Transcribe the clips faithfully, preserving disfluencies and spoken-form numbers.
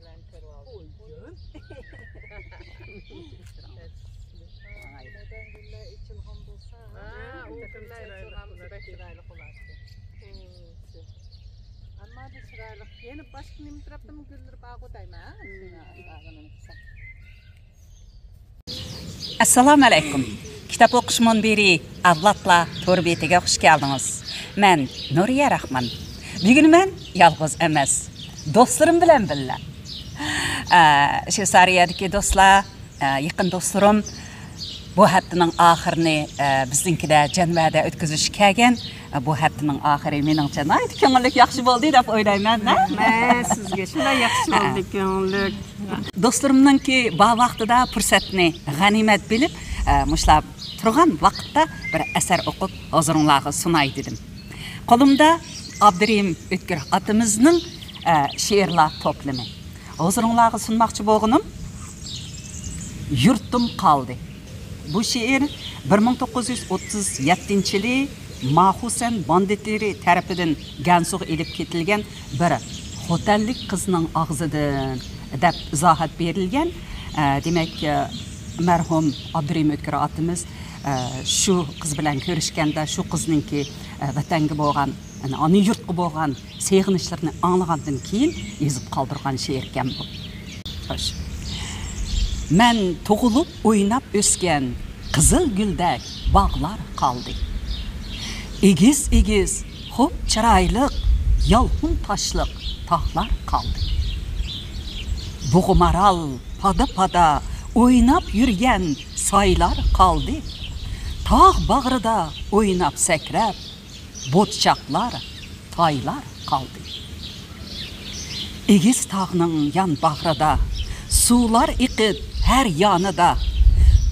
بىلەن كۆرۈۋالدىم. ئوي، جان. مەيدان گۈللەر ئېچىلغان بولسا، ھە، ئۇ گۈللەر ئېچىلغان بولسا بەك چىرايلىق بولاتتى. ئەمما بۇ چىرايلىق. يەنە باشقا نېمە تەرەپتىمۇ گۈللىرى بارغۇ دەيمەن، ھە؟ ئەسسالامۇ ئەلەيكۇم. كىتاب ئوقۇش مۇنبىرى ئەۋلادلار تور بېتىگە خۇش كەلدىڭىز. مەن نۇرىيە راخمان. بۈگۈن مەن يالغۇز ئەمەس، دوستلىرىم بىلەن بىللە. ئە، شۋېتسارىيەدىكى دوستلار، ئە، يېقىن دوستلىرىم بۇ ھەپتىنىڭ ئاخىرىنى، ئە، بىزنىڭكىدە جەنۋەدە ئۆتكۈزۈشكە كەلگەن. ئە، بۇ ھەپتىنىڭ ئاخىرى مېنىڭچە ناھايىتى كۆڭۈللۈك، ياخشى بولدى دەپ ئويلايمەن، ھە؟ مە، سىزگە شۇنداق ياخشى بولدى، كۆڭۈللۈك. دوستلىرىمنىڭكى بار ۋاقتىدا پۇرسەتنى غەنىيمەت بىلىپ، ئە، مۇشۇلار تۇرغان ۋاقىتتا بىر ئەسەر ئوقۇپ، ھۇزۇرۇڭلارغا سۇناي دېدىم. قولۇمدا ئابدۇرېھىم ئۆتكۈر ئاتىمىزنىڭ، ئە، شېئىرلار توپلىمى. ھۇزۇرۇڭلارغا سۇنماقچى بولغىنىم يۇرتۇم قالدى. بۇ شېئىر بىر مىڭ توققۇز يۈز ئوتتۇز يەتتىنچى يىلى ماخۇسەن باندىتلىرى تەرىپىدىن گەنسۇغا ئېلىپ كېتىلگەن بىر خوتەنلىك قىزنىڭ ئاغزىدىن دەپ ئىزاھات بېرىلگەن. ئە، دېمەك، ئە، مەرھۇم ئابدۇرېھىم ئۆتكۈر ئاتىمىز، ئە، شۇ قىز بىلەن كۆرۈشكەندە شۇ قىزنىڭكى، ئە، ۋەتەنگە بولغان، يەنى ئانا يۇرتقا بولغان سېغىنىشلىرىنى ئاڭلىغاندىن كېيىن يېزىپ قالدۇرغان شېئىركەن بۇ. خوش. مەن تۇغۇلۇپ ئويناپ ئۆسكەن قىزىل گۈلدەك باغلار قالدى. ئېگىز-ئېگىز، خوپ چىرايلىق، يالقۇن تاشلىق تاغلار قالدى. بۇغا مارال پادا-پادا ئويناپ يۈرگەن سايلار قالدى. تاغ باغرىدا ئويناپ سەكرەپ، بوتچاقلار، تايلار قالدى. ئېگىز تاغنىڭ يان باغرىدا، سۇلار ئېقىپ ھەر يانىدا،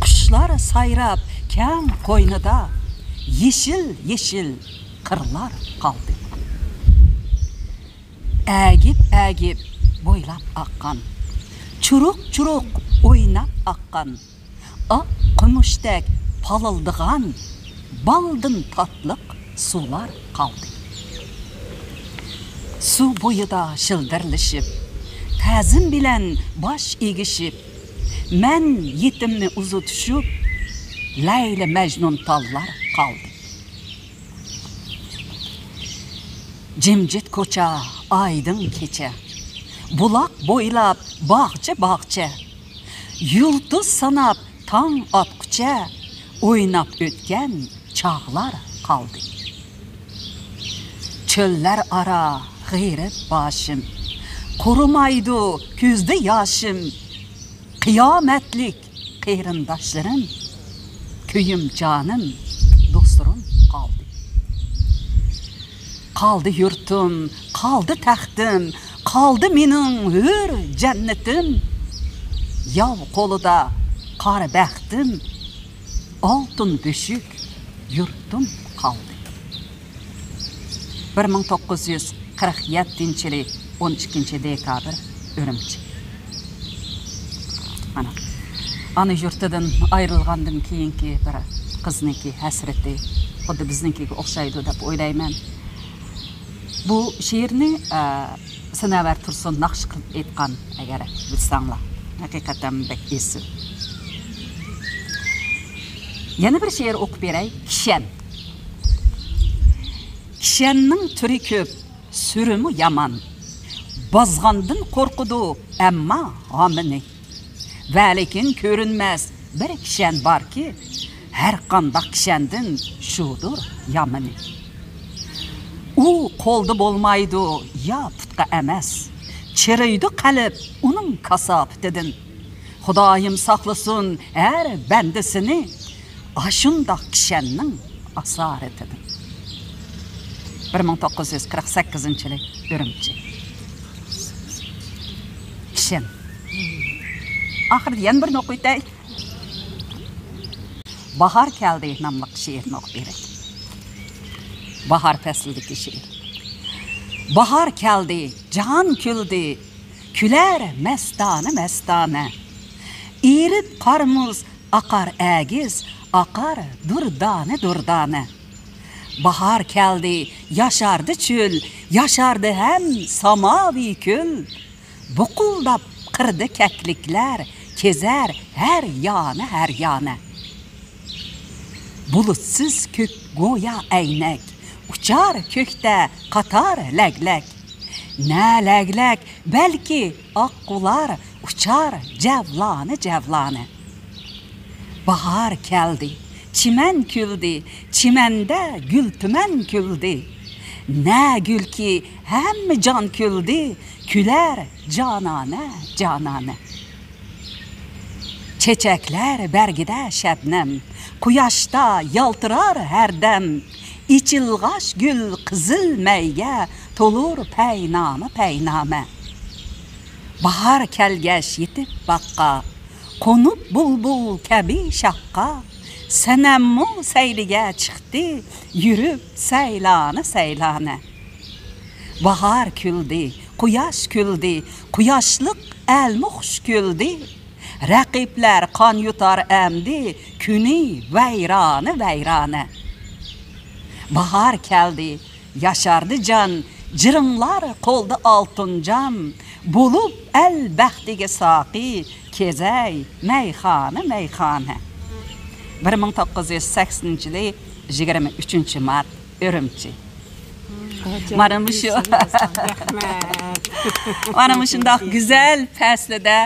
قۇشلار سايراپ كەڭ قوينىدا، يېشىل-يېشىل قىرلار قالدى. ئەگىپ-ئەگىپ بويلاپ ئاققان، چۇرۇق-چۇرۇق ئويناپ ئاققان، ئاق قومۇشتەك پالىلدىغان بالدىن تاتلىق سۇلار قالدى. سۇ بويىدا شىلدىرلىشىپ، تەزىم بىلەن باش ئېگىشىپ، مەن يېتىمنى ئۇزىتىشىپ، لەيلى مەجنۇن تاللار قالدى. جىمجىت كوچا، ئايدىڭ كېچە، بۇلاق بويلاپ باغچە-باغچە، يۇلتۇز ساناپ تاڭ ئاتقۇچە ئويناپ ئۆتكەن چاغلار قالدى. چۆللەر ئارا غېرىب باشىم، قۇرۇمايدۇ كۆزدە ياشىم، قىيامەتلىك قېرىنداشلىرىم، كۆيۈم جانىم، دوستلىرىم قالدى. قالدى يۇرتۇم، قالدى تەختىم، قالدى مېنىڭ ھۆر جەننىتىم. ياۋ قولىدا قارا بەختىم، ئالتۇن بۆشۈك يۇرتۇم قالدى. بىر مىڭ توققۇز يۈز قىرىق يەتتىنچى يىلى ئون ئىككىنچى دېكابىر، ئۈرۈمچى. مانا، ئانا يۇرتىدىن ئايرىلغاندىن كېيىنكى بىر قىزنىڭكى ھەسرىتى خۇددى بىزنىڭكىگە ئوخشايدۇ دەپ ئويلايمەن. بۇ شېئىرنى، ئە، سىنەۋەر تۇرسۇن ناخشا قىلىپ ئېيتقان، ئەگەر بىلسەڭلار. ھەقىقەتەن بەك ئېسىل. يەنە بىر شېئىر ئوقۇپ بېرەي. كىشەن. كىشەننىڭ تۈرى كۆپ، سۈرىمۇ يامان. بازغاندىن قورقىدۇ ئەمما ھامىنى. ۋەلىكىن كۆرۈنمەس بىر كىشەن باركى، ھەرقانداق كىشەندىن شۇدۇر يامىنى. ئۇ قولدا بولمايدۇ يا پۇتقا ئەمەس، چىرىيدۇ قەلب ئۇنىڭ كاساپىتىدىن. خۇدايىم ساقلىسۇن ھەر بەندىسىنى ئاشۇنداق كىشەننىڭ ئاسارىتىدىن. بىر مىڭ توققۇز يۈز قىرىق سەككىزىنچى يىلى، ئۈرۈمچى. كىشەن. ئاخىرىدا يەنە بىرنى ئوقۇۋېتەي. باھار كەلدى ناملىق شېئىرنى ئوقۇپ بېرەي. باھار پەسلىدىكى شېئىر. باھار كەلدى، جاھان كۈلدى، كۈلەر مەستانە-مەستانە. ئېرىپ قار-مۇز ئاقار ئەگىز، ئاقار دۇردانە-دۇردانە. باھار كەلدى، ياشاردى چۆل، ياشاردى ھەم ساماۋى كۆل. بۇقۇلداپ قىردا كەكلىكلەر، كېزەر ھەر يانى، ھەر يانى. بۇلۇتسىز كۆك گويا ئەينەك، ئۇچار كۆكتە قاتار لەگلەك. نە لەگلەك، بەلكى ئاققۇلار، ئۇچار جەۋلانى، جەۋلانى. باھار كەلدى، چىمەن كۈلدى، چىمەندە گۈل تۈمەن كۈلدى. نە گۈلكى ھەممە جان كۈلدى، كۈلەر جانانە، جانانە. چېچەكلەر بەرگىدە شەبنەم، قۇياشتا يالتىرار ھەردەم. ئېچىلغاچ گۈل قىزىل مەيگە، تولۇر پەينامە، پەينامە. باھار كەلگەچ يېتىپ باغقا، قونۇپ بۇلبۇل كەبى شاخقا، سەنەممۇ سەيلىگە چىقتى، يۈرۈپ سەيلانە، سەيلانە. باھار كۈلدى، قۇياش كۈلدى، قۇياشلىق ئەلمۇخش كۈلدى. رەقىبلەر قان يۇتار ئەمدى، كۈنى ۋەيرانە، ۋەيرانە. باھار كەلدى، ياشاردى جان، جىرىڭلار قولدا ئالتۇن جام، بولۇپ ئەل بەختىگە ساقىي، كېزەي مەيخانا، مەيخانا. بىر مىڭ توققۇز يۈز سەكسىنىنچى يىلى يىگىرمە ئۈچىنچى مارت، ئۈرۈمچى. مانا مۇشۇ. رەھمەت. مانا مۇشۇنداق گۈزەل پەسلىدە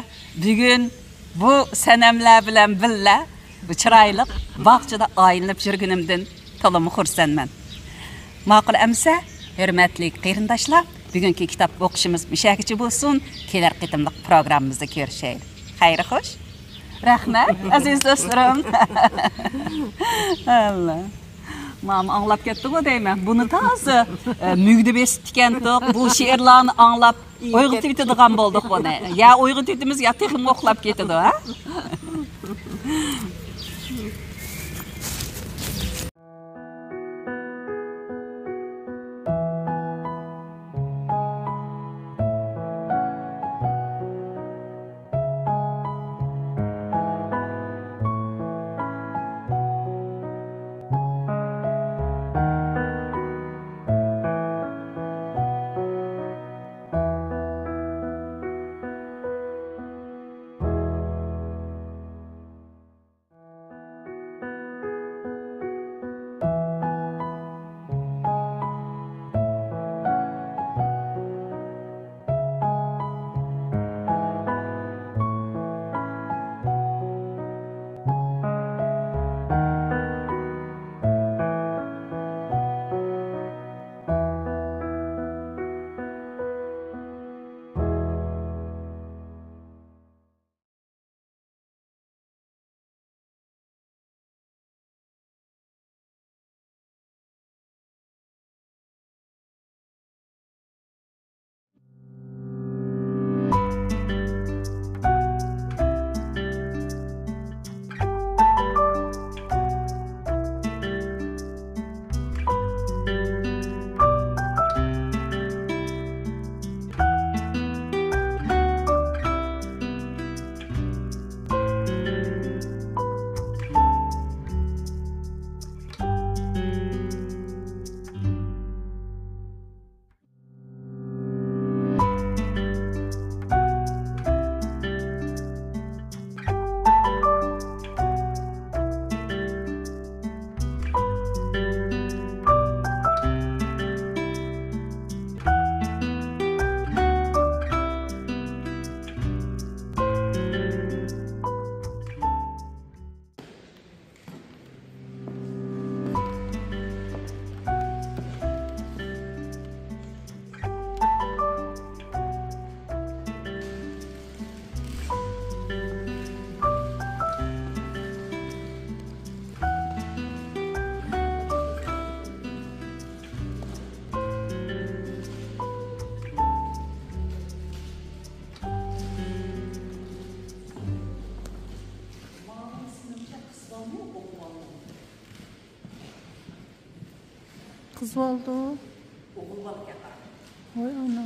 بۈگۈن بۇ سەنەملەر بىلەن بىللە بۇ چىرايلىق باغچىدا ئايلىنىپ يۈرگىنىمدىن تولىمۇ خۇرسەنمەن. ماقۇل ئەمىسە، ھۆرمەتلىك قېرىنداشلار، بۈگۈنكى كىتاب ئوقۇشىمىز مۇشۇ يەرگىچە بولسۇن. كېلەر قېتىملىق پروگراممىمىزدا كۆرۈشەيلى. خەير خوش. رەھمەت، ئەزىز دوستلىرىم. ئاللا. ماما ئاڭلاپ كەتتىغۇ دەيمەن. بۇنى تازا، ئە، مۈگدە بېسىپتىكەنتۇق. بۇ شېئىرلارنى ئاڭلاپ ئويغىتىپ يېتىدىغان بولدۇق بۇنى. يا ئويغىتىپ يېتىمىز، يا تېخىمۇ ئۇخلاپ كېتىدۇ، ھە؟ قىز بولدى. ۋاي ئانا.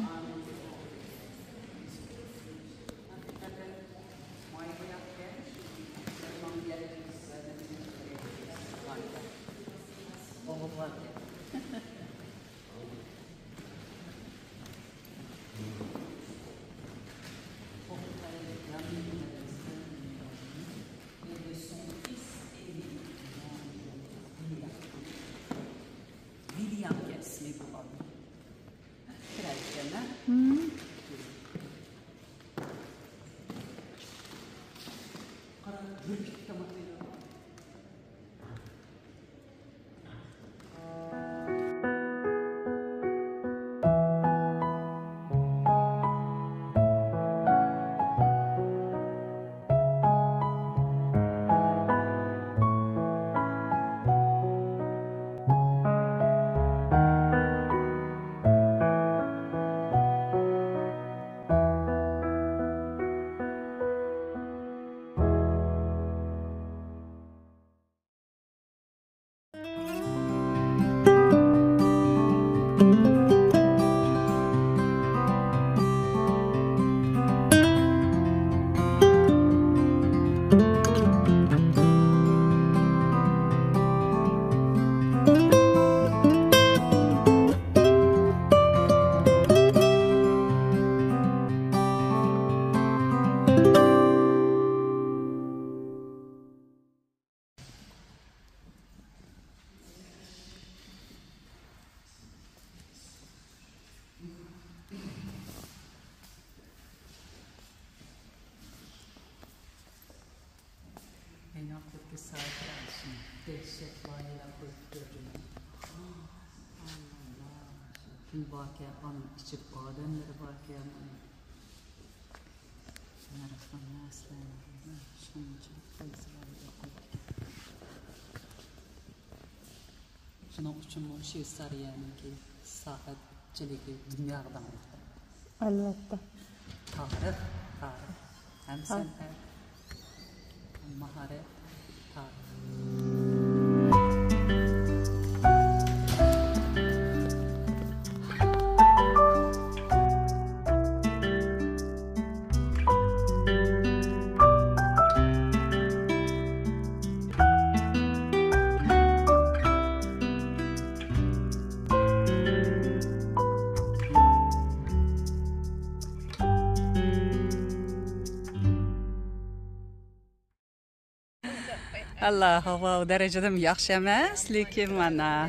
دەھشەت لايىھەلەر قويۇپ تۇرىدۇ. گۈل باركەن، ئانىڭ ئىچىدە ئادەملىرى باركەن. نەرسىلەرنى شۇنچىلىك قويسىلار. شۇنىڭ ئۈچۈنمۇ شۋېتسارىيەنىڭكى سائەتچىلىكى دۇنياغا داڭلىق. ئەلۋەتتە. تارىخ، تارىخ. ھەم ھە. سەنئەت، ھەم ماھارەت، تارىخ. ئاللا، ھاۋا ئۇ دەرىجىدىمۇ ياخشى ئەمەس، لېكىن مانا.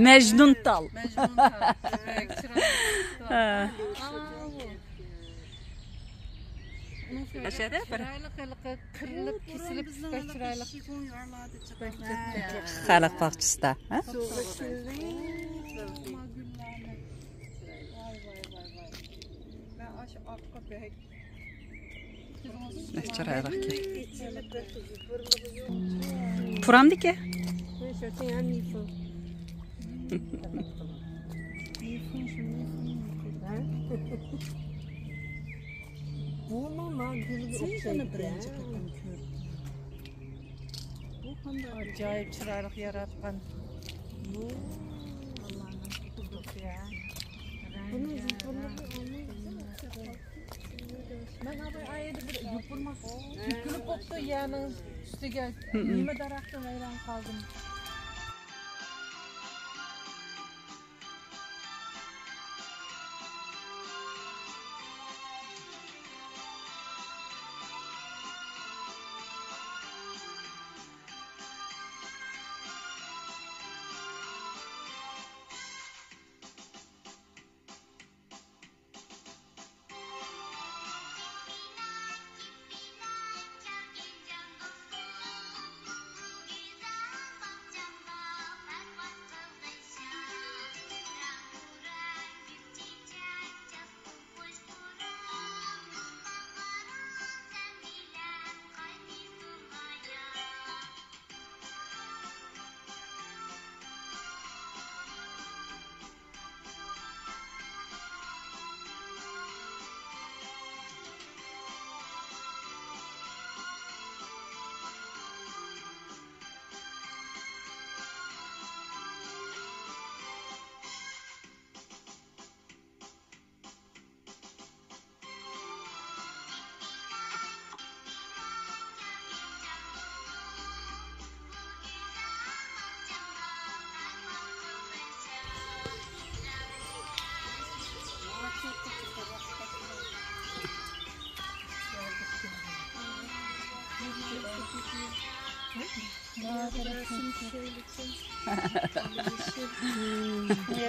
مەجنۇن تال. ھە. ئاشۇ يەردە بىر چىرايلىق، ھېلىقى قىرىلىپ، كېسىلىپ، بەك چىرايلىق. خەلق باغچىسىدا، ھە؟ ۋاي، ۋاي، ۋاي، ۋاي. مەن ئاشۇ ئاققا بەك. بەك چىرايلىقكەن. پۇرامدىكى؟ بۇمۇ ما گۈلگە ئوخشايدىكەن. ئاجايىپ چىرايلىق ياراتقان. بۇ ئاللانىڭ قۇدرىتى. بۇنىڭ يوپۇرمىقى ئالماي. مەن ئاباي ئايەدە بىر يوپۇرماق تۆكۈلۈپ بوپتۇ يەرنىڭ ئۈستىگە. نېمە دەرەختىن ھەيران قالدىم.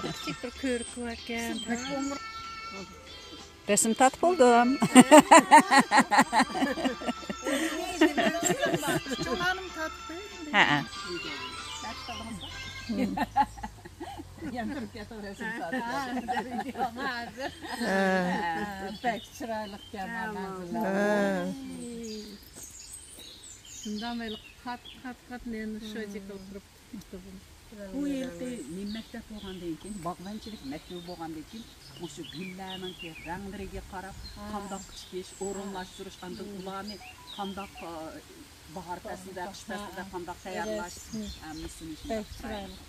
كىچىك بىر كۆۋرۈك باركەن. رەسىم تارتىپ بولدۇم. ھەئە. يەنە تۇرۇپ كەتتىم، رەسىم تارتىپ. بەك چىرايلىقكەن مەنزىرىلەر. شۇنداق مەيلى قات، قات، قات نېنى شۇ جىقىلدۇرۇپ. بۇ ھېلىقى نېمە مەكتەپ بولغاندىن كېيىن، باغۋەنچىلىك مەكتىپى بولغاندىن كېيىن، مۇشۇ گۈللەرنىڭكى رەڭلىرىگە قاراپ، قانداق تىكىش، ئورۇنلاشتۇرۇش، ئاندىن ئۇلارنى قانداق، ئا، باھار پەسلىدە، قىش پەسلىدە قانداق تەييارلاش، ھەممىسىنى شۇنداق چىرايلىق.